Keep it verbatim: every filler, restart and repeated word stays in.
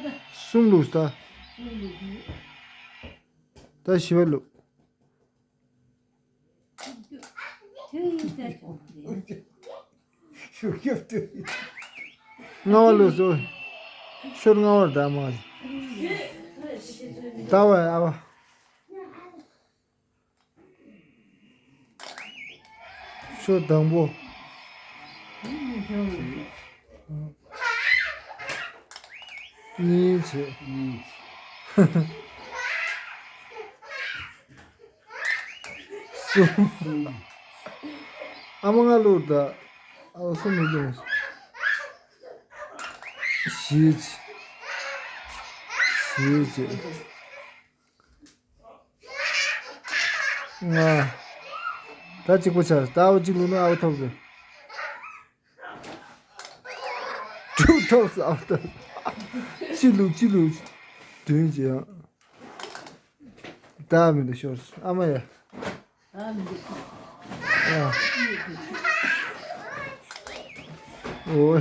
གསུམ་བླུགས་ད། ད་བཞི་པ་བླུགས། ཤུགས་རྒྱབ་ཏུ། ལྔ་པ་བླུགས་སོ། ཤོར་ལྔ་པར་ད་མ། ད་བ་ཨ་བ། ཤོ་དང་པོ། གཉིས་བྱས། གསུམ། ཨ་མ་ང་བླུགས་ད། ཨ་གསུམ་མི་འདུག་བཞི་བྱས། བཞི་བྱས། ལྔ། ད་གཅིག་པོ་ཆགས། ད་ཨ་བ་གཅིག་བླུགས་ན་ཨ་བ་ཐོབ་རེད། དྲུག་ཐོབ་སོང་། ཨ་བ་ཐོབ། གཅིག་བླུགས་གཅིག་བླུགས། བདུན་བྱས་ཡང་། ད་མི་འདུག་ཤོར་སོང་། ཨ་མ་ཡ། ཨ། ཨོ།